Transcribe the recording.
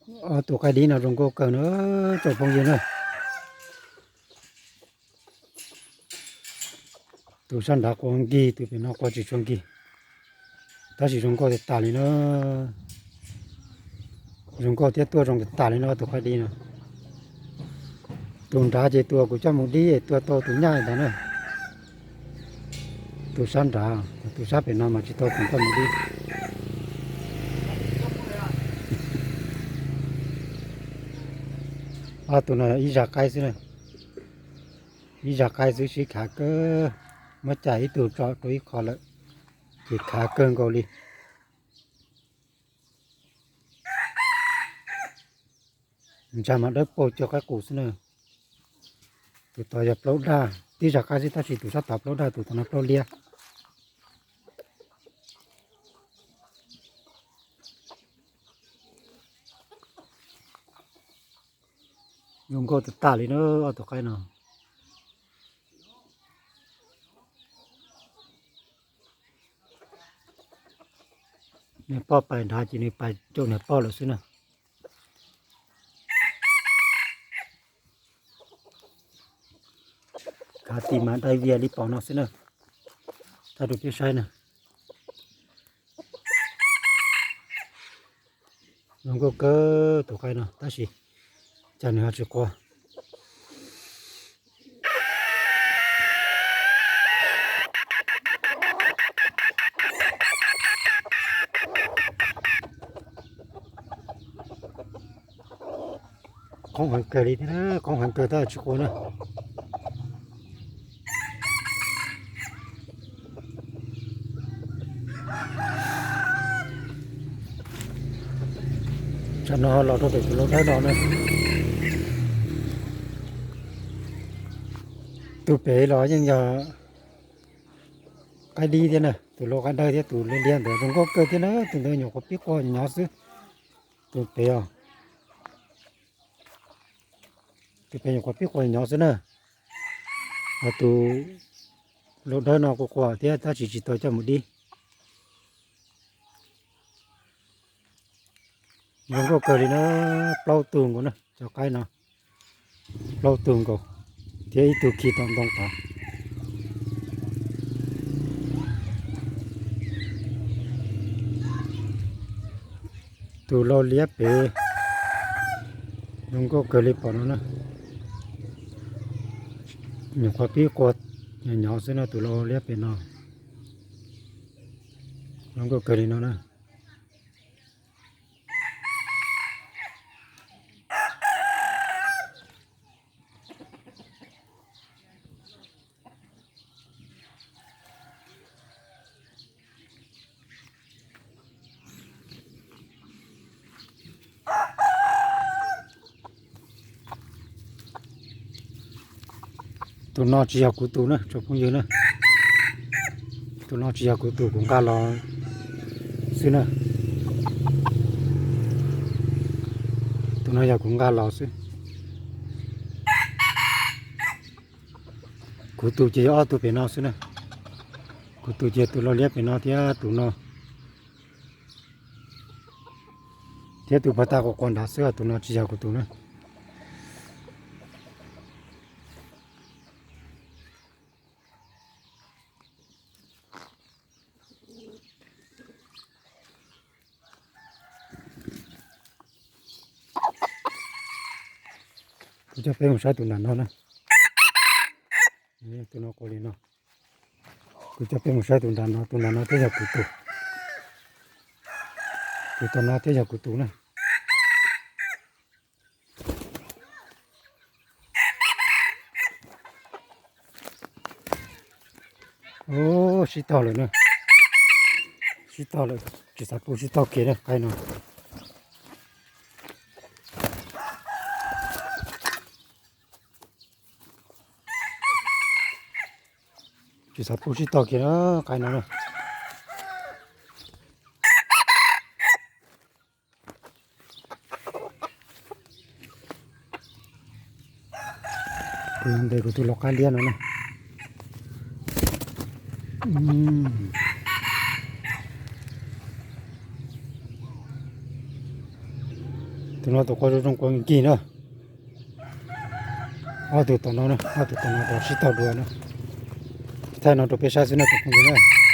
Ob tug qaib dib no zoo nkauj kawg na, tsoom phooj ywg na. Tus sab nrad qua nkig, tus pem no qua tsis tshua nkig, tab sis zoo nkauj tas tas li na. Zoo nkauj thiab tuaj zoo tas tas li na tus qaib dib no. Tus nrad ces tus kuv coj mus dib es tua tau tus nyaj ntawd na. Tus sab nrad, tus sab pem no mas tsis tau kuv coj mus dib. Ob tug no ib zaj qaib xwb na. Ib zaj qaib xwb sib khav kawg, muab cais ib tug tso rau ib qho lawm, ces khav kawg nkaus li. Ntsa mas dawb paug cuag qaib qus xwb na. Tus tod yog plaub daj, tib zaj qaib xwb tab sis tus sab tod plaub daj, tus tod no plaub liab. Zoo nkauj tas tas li na ob tug qaib no. Niag poj pais nrad ces nws pais caum niag poj lawm xwb na. Khav tis mas dai vias li pom no xwb na. Thaij rau peb saib na. Zoo nkauj kawg tus qaib no tab sis cas nws ho tsis qua. Qoob heev kawg li thiab, qoob heev kawg tab tsis qua na. Tsam no los rau pem tus lau dawb no na. Tus pem los yeej yog qaib dib thiab na, tus lau qaib dawb thiab tus liab liab ntawd zoo nkauj kawg thiab na, tus ntawd nyuam qhuav pib qua nyov xwb. Tus pem os, tus pem nyuam qhuav pib qua nyov xwb na. Ho tus lau dawb no qua qua thiab tab sis tsis tau coj mus dib. Zoo nkauj kawg li na, plaub tug nkaus na cov qaib no. Plaub tug nkaus thiab ib tug khi tom ntoo tod. Tus lau liab pem zoo nkauj kawg li pom no na. Nyuam qhuav pib qua nyov xwb no, tus lau liab pem no zoo nkauj kawg li no na. Tus no tsis yog kuv tus na tsoom phooj ywg na. Tus no tsis yog kuv tus, kuv nqa los xwb na. Tus no yog kuv nqa los xwb. Kuv tus ces yog ob tug pem no xwb na. Kuv tus ces tus lau liab pem no thiab tus no, thiab tus puag ta quas quas nrad xwb, tus no tsis yog kuv tus na. Kuv coj peb mus saib tus nram no na. Tus no qua li no. Kuv coj peb mus saib tus nram no, tus nram no thiaj yog kuv tus. Tus tom no thiaj yog kuv tus na. Sib tog lawm na. Sib tog lawm, tsis xav pub sib tog kiag na qaib no. Tsis xav pub sib tog kiag na qaib no na. Kuv ntes kuv tus lau qaib liab no na. Tus no tus quav zoo zoo quav nkig na. Ob tug tom no, ob tug tom no rov sib tog dua na. Thaij no rau peb saib xwb na tus phooj ywg na.